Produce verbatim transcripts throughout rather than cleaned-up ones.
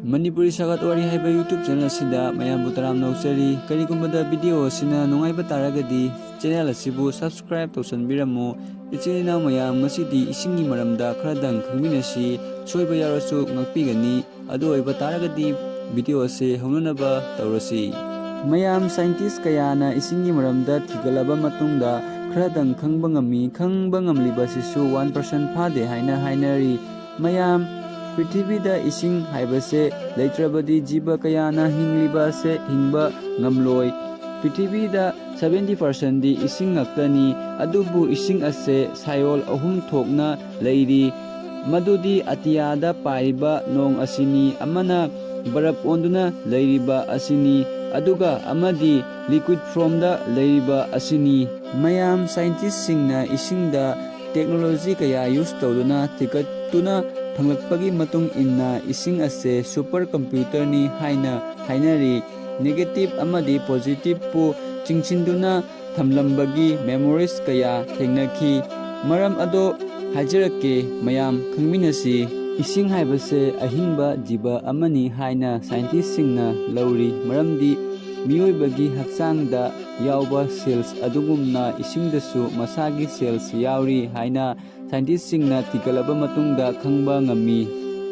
ꯃꯅꯤꯄꯨꯔꯤ ꯁꯥꯒꯠ ꯋꯥꯔꯤ ꯍꯥꯏꯕ YouTube channel ꯑꯁꯤꯗ ꯃꯌꯥꯝꯕꯨ ꯇꯔꯥꯝꯅ ꯑꯣꯛꯆꯔꯤ꯫ ꯀꯔꯤꯒꯨꯝꯕꯗ video ꯑꯁꯤꯅ ꯅꯨꯡꯉꯥꯏꯕ ꯇꯥꯔꯒꯗꯤ channel ꯑꯁꯤꯕꯨ subscribe ꯇꯧꯁꯟꯕꯤꯔꯝꯃꯨ꯫ ꯏꯆꯤꯜ ꯏꯅꯥꯎ ꯃꯌꯥꯝ, ꯉꯁꯤꯗꯤ ꯏꯁꯤꯡꯒꯤ ꯃꯔꯝꯗ ꯈꯔꯗꯪ ꯈꯪꯃꯤꯟꯅꯁꯤ꯫ ꯁꯣꯏꯕ ꯌꯥꯎꯔꯁꯨ ꯉꯥꯛꯄꯤꯒꯅꯤ꯫ ꯑꯗꯨ ꯑꯣꯏꯕ ꯇꯥꯔꯒꯗꯤ video ꯑꯁꯤ ꯍꯧꯅꯅꯕ ꯇꯧꯔꯁꯤ꯫ ꯃꯌꯥꯝ, scientist ꯀꯌꯥꯅ ꯏꯁꯤꯡꯒꯤ ꯃꯔꯝꯗ ꯊꯤꯒꯠꯂꯕ ꯃꯇꯨꯡꯗ ꯈꯔꯗꯪ ꯈꯪꯕ ꯉꯝꯃꯤ꯫ ꯈꯪꯕ ꯉꯝꯂꯤꯕꯁꯤꯁꯨ one percent ꯐꯥꯗꯦ ꯍꯥꯏꯅ ꯍꯥꯏꯅꯔꯤ꯫ ꯃꯌꯥꯝ, ꯄ꯭ꯔꯤꯊꯤꯕꯤꯗ ꯏꯁꯤꯡ ꯍꯥꯏꯕꯁꯦ ꯂꯩꯇ꯭ꯔꯕꯗꯤ ꯖꯤꯕ ꯀꯌꯥꯅ ꯍꯤꯡꯂꯤꯕ ꯑꯁꯦ ꯍꯤꯡꯕ ꯉꯝꯂꯣꯏ꯫ ꯄ꯭ꯔꯤꯊꯤꯕꯤꯗ seventy percent ꯗꯤ ꯏꯁꯤꯡ ꯉꯥꯛꯇꯅꯤ꯫ ꯑꯗꯨꯕꯨ ꯏꯁꯤꯡ ꯑꯁꯦ ꯁꯥꯏꯑꯣꯜ ꯑꯍꯨꯝ ꯊꯣꯛꯅ ꯂꯩꯔꯤ꯫ ꯃꯗꯨꯗꯤ ꯑꯇꯤꯌꯥꯗ ꯄꯥꯏꯔꯤꯕ ꯅꯣꯡ ꯑꯁꯤꯅꯤ, ꯑꯃꯅ ꯕꯔꯞ ꯑꯣꯟꯗꯨꯅ ꯂꯩꯔꯤꯕ ꯑꯁꯤꯅꯤ, ꯑꯗꯨꯒ ꯑꯃꯗꯤ liquid form ꯗ ꯂꯩꯔꯤꯕ ꯑꯁꯤꯅꯤ꯫ ꯃꯌꯥꯝ, scientist ꯁꯤꯡꯅ ꯏꯁꯤꯡꯗ technology ꯀꯌꯥ use ꯇꯧꯗꯨꯅ ꯊꯤꯒꯠꯇꯨꯅ ꯐꯪꯂꯛꯄꯒꯤ ꯃꯇꯨꯡ ꯏꯟꯅ ꯏꯁꯤꯡ ꯑꯁꯦ super computer ꯅꯤ ꯍꯥꯏꯅ ꯍꯥꯏꯅꯔꯤ꯫ Negative ꯑꯃꯗꯤ positive ꯄꯨ ꯆꯤꯡꯁꯤꯟꯗꯨꯅ ꯊꯝꯂꯝꯕꯒꯤ memories ꯀꯌꯥ ꯊꯦꯡꯅꯈꯤ꯫ ꯃꯔꯝ ꯑꯗꯣ ꯍꯥꯏꯖꯔꯛꯀꯦ, ꯃꯌꯥꯝ ꯈꯪꯃꯤꯟꯅꯁꯤ꯫ ꯏꯁꯤꯡ ꯍꯥꯏꯕꯁꯦ ꯑꯍꯤꯡꯕ ꯖꯤꯕ ꯑꯃꯅꯤ ꯍꯥꯏꯅ scientist ꯁꯤꯡꯅ ꯂꯧꯔꯤ, ꯃꯔꯝꯗꯤ ꯃꯤꯑꯣꯏꯕꯒꯤ ꯍꯛꯆꯥꯡꯗ ꯌꯥꯎꯕ cells ꯑꯗꯨꯒꯨꯝꯅ ꯏꯁꯤꯡꯗꯁꯨ ꯃꯁꯥꯒꯤ cells ꯌꯥꯎꯔꯤ ꯍꯥꯏꯅ scientist ꯁꯤꯡꯅ ꯊꯤꯒꯠꯂꯕ ꯃꯇꯨꯡꯗ ꯈꯪꯕ ꯉꯝꯃꯤ꯫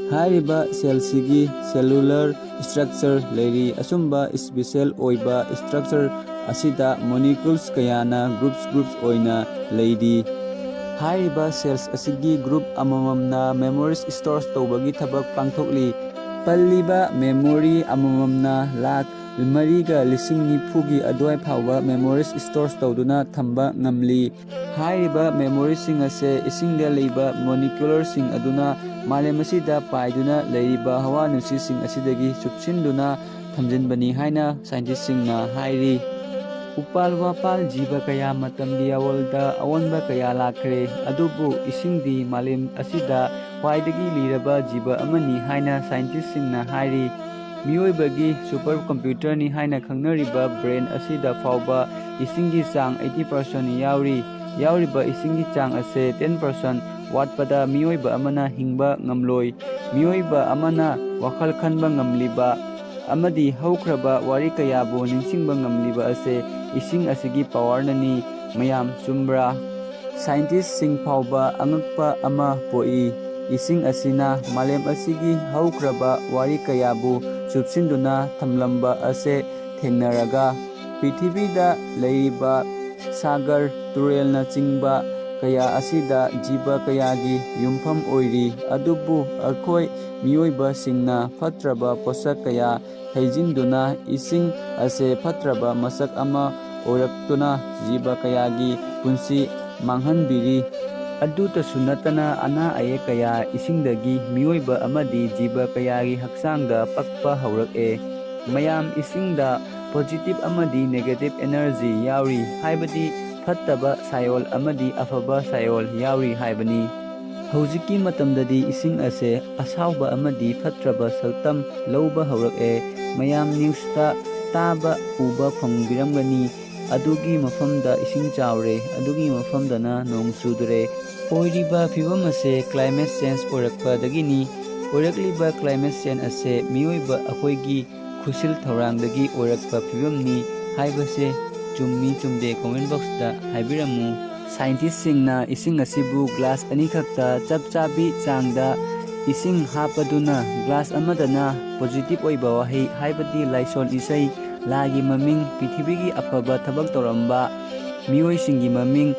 ꯍꯥꯏꯔꯤꯕ cells ꯁꯤꯒꯤ cellular structure ꯂꯩꯔꯤ꯫ ꯑꯁꯨꯝꯕ special ꯑꯣꯏꯕ structure ꯑꯁꯤꯗ molecules ꯀꯌꯥꯅ groups groups ꯑꯣꯏꯅ ꯂꯩꯔꯤ꯫ ꯍꯥꯏꯔꯤꯕ cells ꯑꯁꯤꯒꯤ group ꯑꯃꯃꯝꯅ memories store ꯇꯧꯕꯒꯤ ꯊꯕꯛ ꯄꯥꯡꯊꯣꯛꯂꯤ꯫ ꯄꯜꯂꯤꯕ memory ꯑꯃꯃꯝꯅ ꯂꯥꯈ ꯃꯔꯤꯒ ꯂꯤꯁꯤꯡ ꯅꯤꯐꯨꯒꯤ ꯑꯗꯨꯋꯥꯏ ꯐꯥꯎꯕ memories store ꯇꯧꯗꯨꯅ ꯊꯝꯕ ꯉꯝꯂꯤ꯫ ꯍꯥꯏꯔꯤꯕ memory ꯁꯤꯡ ꯑꯁꯦ ꯏꯁꯤꯡꯗ ꯂꯩꯕ molecular ꯁꯤꯡ ꯑꯗꯨꯅ ꯃꯥꯂꯦꯝ ꯑꯁꯤꯗ ꯄꯥꯏꯗꯨꯅ ꯂꯩꯔꯤꯕ ꯍꯋꯥ ꯅꯨꯡꯁꯤꯠꯁꯤꯡ ꯑꯁꯤꯗꯒꯤ ꯆꯨꯞꯁꯤꯟꯗꯨꯅ ꯊꯝꯖꯤꯟꯕꯅꯤ ꯍꯥꯏꯅ scientist ꯁꯤꯡꯅ ꯍꯥꯏꯔꯤ꯫ ꯎꯄꯥꯜ ꯋꯥꯄꯥꯜ ꯖꯤꯕ ꯀꯌꯥ ꯃꯇꯝꯒꯤ ꯑꯋꯣꯜꯗ ꯑꯑꯣꯟꯕ ꯀꯌꯥ ꯂꯥꯛꯈ꯭ꯔꯦ, ꯑꯗꯨꯕꯨ ꯏꯁꯤꯡꯗꯤ ꯃꯥꯂꯦꯝ ꯑꯁꯤꯗ ꯈ꯭ꯋꯥꯏꯗꯒꯤ ꯂꯤꯔꯕ ꯖꯤꯕ ꯑꯃꯅꯤ ꯍꯥꯏꯅ scientist ꯁꯤꯡꯅ ꯍꯥꯏꯔꯤ꯫ ꯃꯤꯑꯣꯏꯕꯒꯤ super computer ꯅꯤ ꯍꯥꯏꯅ ꯈꯪꯅꯔꯤꯕ brain ꯑꯁꯤꯗ ꯐꯥꯎꯕ ꯏꯁꯤꯡꯒꯤ ꯆꯥꯡ eighty percent ꯌꯥꯎꯔꯤ꯫ ꯌꯥꯎꯔꯤꯕ ꯏꯁꯤꯡꯒꯤ ꯆꯥꯡ ꯑꯁꯦ ten percent ꯋꯥꯠꯄꯗ ꯃꯤꯑꯣꯏꯕ ꯑꯃꯅ ꯍꯤꯡꯕ ꯉꯝꯂꯣꯏ꯫ ꯃꯤꯑꯣꯏꯕ ꯑꯃꯅ ꯋꯥꯈꯜ ꯈꯟꯕ ꯉꯝꯂꯤꯕ ꯑꯃꯗꯤ ꯍꯧꯈ꯭ꯔꯕ ꯋꯥꯔꯤ ꯀꯌꯥꯕꯨ ꯅꯤꯡꯁꯤꯡꯕ ꯉꯝꯂꯤꯕ ꯑꯁꯦ ꯏꯁꯤꯡ ꯑꯁꯤꯒꯤ ꯄꯥꯋꯔꯅꯅꯤ꯫ ꯃꯌꯥꯝ ꯆꯨꯝꯕ꯭ꯔꯥ? ꯁꯥꯏꯟꯇꯤꯁꯁꯤꯡ ꯐꯥꯎꯕ ꯑꯉꯛꯄ ꯑꯃ ꯄꯣꯛꯏ꯫ ꯏꯁꯤꯡ ꯑꯁꯤꯅ ꯃꯥꯂꯦꯝ ꯑꯁꯤꯒꯤ ꯍꯧꯈ꯭ꯔꯕ ꯋꯥꯔꯤ ꯀꯌꯥꯕꯨ ꯆꯨꯞꯁꯤꯟꯗꯨꯅ ꯊꯝꯂꯝꯕ ꯑꯁꯦ ꯊꯦꯡꯅꯔꯒ, ꯄ꯭ꯔꯤꯊꯤꯕꯤꯗ ꯂꯩꯔꯤꯕ ꯁꯥꯒꯔ, ꯇꯨꯔꯦꯜꯅꯆꯤꯡꯕ ꯀꯌꯥ ꯑꯁꯤꯗ ꯖꯤꯕ ꯀꯌꯥꯒꯤ ꯌꯨꯝꯐꯝ ꯑꯣꯏꯔꯤ꯫ ꯑꯗꯨꯕꯨ ꯑꯩꯈꯣꯏ ꯃꯤꯑꯣꯏꯕꯁꯤꯡꯅ ꯐꯠꯇ꯭ꯔꯕ ꯄꯣꯠꯁꯛ ꯀꯌꯥ ꯍꯩꯖꯤꯟꯗꯨꯅ ꯏꯁꯤꯡ ꯑꯁꯦ ꯐꯠꯇ꯭ꯔꯕ ꯃꯁꯛ ꯑꯃ ꯑꯣꯏꯔꯛꯇꯨꯅ ꯖꯤꯕ ꯀꯌꯥꯒꯤ ꯄꯨꯟꯁꯤ ꯃꯥꯡꯍꯟꯕꯤꯔꯤ꯫ ꯑꯗꯨꯇꯁꯨ ꯅꯠꯇꯅ ꯑꯅꯥ ꯑꯌꯦꯛ ꯀꯌꯥ ꯏꯁꯤꯡꯗꯒꯤ ꯃꯤꯑꯣꯏꯕ ꯑꯃꯗꯤ ꯖꯤꯕ ꯀꯌꯥꯒꯤ ꯍꯛꯆꯥꯡꯗ ꯄꯛꯄ ꯍꯧꯔꯛꯑꯦ꯫ ꯃꯌꯥꯝ, ꯏꯁꯤꯡꯗ ꯄꯣꯖꯤꯇꯤꯚ ꯑꯃꯗꯤ ꯅꯦꯒꯦꯇꯤꯚ ꯑꯦꯅꯔꯖꯤ ꯌꯥꯎꯔꯤ, ꯍꯥꯏꯕꯗꯤ ꯐꯠꯇꯕ ꯁꯥꯏꯑꯣꯜ ꯑꯃꯗꯤ ꯑꯐꯕ ꯁꯥꯏꯑꯣꯜ ꯌꯥꯎꯔꯤ ꯍꯥꯏꯕꯅꯤ꯫ ꯍꯧꯖꯤꯛꯀꯤ ꯃꯇꯝꯗꯗꯤ ꯏꯁꯤꯡ ꯑꯁꯦ ꯑꯁꯥꯎꯕ ꯑꯃꯗꯤ ꯐꯠꯇ꯭ꯔꯕ ꯁꯛꯇꯝ ꯂꯧꯕ ꯍꯧꯔꯛꯑꯦ꯫ ꯃꯌꯥꯝ ꯅ꯭ꯌꯨꯁꯇ ꯇꯥꯕ ꯎꯕ ꯐꯪꯕꯤꯔꯝꯒꯅꯤ꯫ ꯑꯗꯨꯒꯤ ꯃꯐꯝꯗ ꯏꯁꯤꯡ ꯆꯥꯎꯔꯦ, ꯑꯗꯨꯒꯤ ꯃꯐꯝꯗꯅ ꯅꯣꯡ ꯆꯨꯗ꯭ꯔꯦ꯫ ꯑꯣꯏꯔꯤꯕ ꯐꯤꯕꯝ ꯑꯁꯦ ꯀ꯭ꯂꯥꯏꯃꯦꯠ ꯆꯦꯟꯖ ꯑꯣꯏꯔꯛꯄꯗꯒꯤꯅꯤ꯫ ꯑꯣꯏꯔꯛꯂꯤꯕ ꯀ꯭ꯂꯥꯏꯃꯦꯠ ꯆꯦꯟꯖ ꯑꯁꯦ ꯃꯤꯑꯣꯏꯕ ꯑꯩꯈꯣꯏꯒꯤ ꯈꯨꯠꯁꯤꯜ ꯊꯧꯔꯥꯡꯗꯒꯤ ꯑꯣꯏꯔꯛꯄ ꯐꯤꯕꯝꯅꯤ ꯍꯥꯏꯕꯁꯦ ꯆꯨꯝꯃꯤ ꯆꯨꯝꯗꯦ ꯀꯣꯃꯦꯟ ꯕꯣꯛꯁꯇ ꯍꯥꯏꯕꯤꯔꯝꯃꯨ꯫ ꯁꯥꯏꯟꯇꯤꯁꯁꯤꯡꯅ ꯏꯁꯤꯡ ꯑꯁꯤꯕꯨ ꯒ꯭ꯂꯥꯁ ꯑꯅꯤꯈꯛꯇ ꯆꯞ ꯆꯥꯕꯤ ꯆꯥꯡꯗ ꯏꯁꯤꯡ ꯍꯥꯞꯄꯗꯨꯅ ꯒ꯭ꯂꯥꯁ ꯑꯃꯗꯅ ꯄꯣꯖꯤꯇꯤꯚ ꯑꯣꯏꯕ ꯋꯥꯍꯩ, ꯍꯥꯏꯕꯗꯤ ꯂꯥꯏꯁꯣꯟ ꯏꯁꯩ, ꯂꯥꯏꯒꯤ ꯃꯃꯤꯡ, ꯄ꯭ꯔꯤꯊꯤꯕꯤꯒꯤ ꯑꯐꯕ ꯊꯕꯛ ꯇꯧꯔꯝꯕ ꯃꯤꯑꯣꯏꯁꯤꯡꯒꯤ ꯃꯃꯤꯡ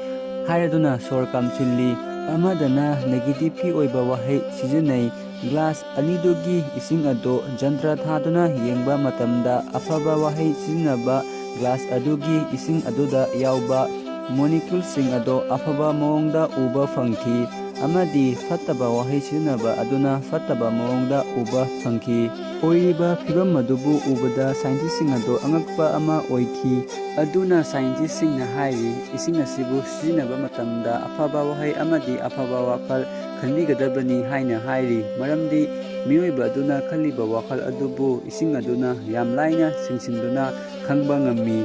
ꯍꯥꯏꯔꯗꯨꯅ ꯁꯣꯔ ꯀꯥꯝꯁꯤꯜꯂꯤ꯫ ꯑꯃꯗꯅ ꯅꯦꯒꯦꯇꯤꯚꯀꯤ ꯑꯣꯏꯕ ꯋꯥꯍꯩ ꯁꯤꯖꯤꯟꯅꯩ꯫ ꯒ꯭ꯂꯥꯁ ꯑꯅꯤꯗꯨꯒꯤ ꯏꯁꯤꯡ ꯑꯗꯨ ꯖꯟꯇ꯭ꯔ ꯊꯥꯗꯨꯅ ꯌꯦꯡꯕ ꯃꯇꯝꯗ ꯑꯐꯕ ꯋꯥꯍꯩ ꯁꯤꯖꯤꯟꯅꯕ ꯒ꯭ꯂꯥꯁ ꯑꯗꯨꯒꯤ ꯏꯁꯤꯡ ꯑꯗꯨꯗ ꯌꯥꯎꯕ ꯃꯣꯂꯤꯀ꯭ꯌꯨꯜꯁꯤꯡ ꯑꯗꯨ ꯑꯐꯕ ꯃꯑꯣꯡꯗ ꯎꯕ ꯐꯪꯈꯤ, ꯑꯃꯗꯤ ꯐꯠꯇꯕ ꯋꯥꯍꯩ ꯁꯤꯖꯤꯟꯅꯕ ꯑꯗꯨꯅ ꯐꯠꯇꯕ ꯃꯑꯣꯡꯗ ꯎꯕ ꯐꯪꯈꯤ꯫ ꯑꯣꯏꯔꯤꯕ ꯐꯤꯕꯝ ꯑꯗꯨꯕꯨ ꯎꯕꯗ ꯁꯥꯏꯟꯇꯤꯁꯁꯤꯡ ꯑꯗꯨ ꯑꯉꯛꯄ ꯑꯃ ꯑꯣꯏꯈꯤ꯫ ꯑꯗꯨꯅ ꯁꯥꯏꯟꯇꯤꯁꯁꯤꯡꯅ ꯍꯥꯏꯔꯤ, ꯏꯁꯤꯡ ꯑꯁꯤꯕꯨ ꯁꯤꯖꯤꯟꯅꯕ ꯃꯇꯝꯗ ꯑꯐꯕ ꯋꯥꯍꯩ ꯑꯃꯗꯤ ꯑꯐꯕ ꯋꯥꯈꯜ ꯈꯟꯕꯤꯒꯗꯕꯅꯤ ꯍꯥꯏꯅ ꯍꯥꯏꯔꯤ, ꯃꯔꯝꯗꯤ ꯃꯤꯑꯣꯏꯕ ꯑꯗꯨꯅ ꯈꯜꯂꯤꯕ ꯋꯥꯈꯜ ꯑꯗꯨꯕꯨ ꯏꯁꯤꯡ ꯑꯗꯨꯅ ꯌꯥꯝ ꯂꯥꯏꯅ ꯆꯤꯡꯁꯤꯟꯗꯨꯅ ꯈꯪꯕ ꯉꯝꯃꯤ꯫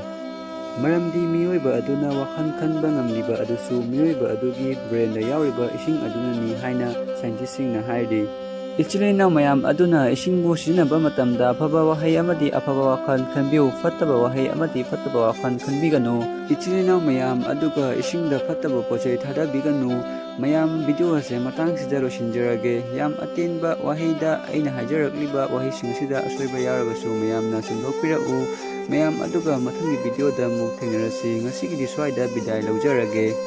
ꯃꯔꯝꯗꯤ ꯃꯤꯑꯣꯏꯕ ꯑꯗꯨꯅ ꯋꯥꯈꯜ ꯈꯟꯕ ꯉꯝꯂꯤꯕ ꯑꯗꯨꯁꯨ ꯃꯤꯑꯣꯏꯕ ꯑꯗꯨꯒꯤ ꯕ꯭ꯔꯦꯟꯗ ꯌꯥꯎꯔꯤꯕ ꯏꯁꯤꯡ ꯑꯗꯨꯅꯅꯤ ꯍꯥꯏꯅ ꯁꯥꯏꯟꯇꯤꯁꯁꯤꯡꯅ ꯍꯥꯏꯔꯤ꯫ ꯏꯆꯤꯜ ꯏꯅꯥꯎ ꯃꯌꯥꯝ ꯑꯗꯨꯅ ꯏꯁꯤꯡꯕꯨ ꯁꯤꯖꯤꯟꯅꯕ ꯃꯇꯝꯗ ꯑꯐꯕ ꯋꯥꯍꯩ ꯑꯃꯗꯤ ꯑꯐꯕ ꯋꯥꯈꯜ ꯈꯟꯕꯤꯌꯨ, ꯐꯠꯇꯕ ꯋꯥꯍꯩ ꯑꯃꯗꯤ ꯐꯠꯇꯕ ꯋꯥꯈꯜ ꯈꯟꯕꯤꯒꯅꯨ꯫ ꯏꯆꯤꯜ ꯏꯅꯥꯎ ꯃꯌꯥꯝ ꯑꯗꯨꯒ ꯏꯁꯤꯡꯗ ꯐꯠꯇꯕ ꯄꯣꯠ ꯆꯩ ꯊꯥꯗꯕꯤꯒꯅꯨ꯫ ꯃꯌꯥꯝ, video ꯑꯁꯦ ꯃꯇꯥꯡꯁꯤꯗ ꯂꯣꯏꯁꯤꯟꯖꯔꯒꯦ꯫ ꯌꯥꯝ ꯑꯇꯦꯟꯕ ꯋꯥꯍꯩꯗ ꯑꯩꯅ ꯍꯥꯏꯖꯔꯛꯂꯤꯕ ꯋꯥꯍꯩꯁꯤꯡꯁꯤꯗ ꯑꯁꯣꯏꯕ ꯌꯥꯎꯔꯕꯁꯨ ꯃꯌꯥꯝꯅ ꯆꯨꯝꯗꯣꯛꯄꯤꯔꯛꯎ꯫ ꯃꯌꯥꯝ ꯑꯗꯨꯒ ꯃꯊꯪꯒꯤ videoꯗ ꯑꯃꯨꯛ ꯊꯦꯡꯅꯔꯁꯤ꯫ ꯉꯁꯤꯒꯤꯗꯤ ꯁ꯭ꯋꯥꯏꯗ ꯕꯤꯗꯥꯏ ꯂꯧꯖꯔꯒꯦ꯫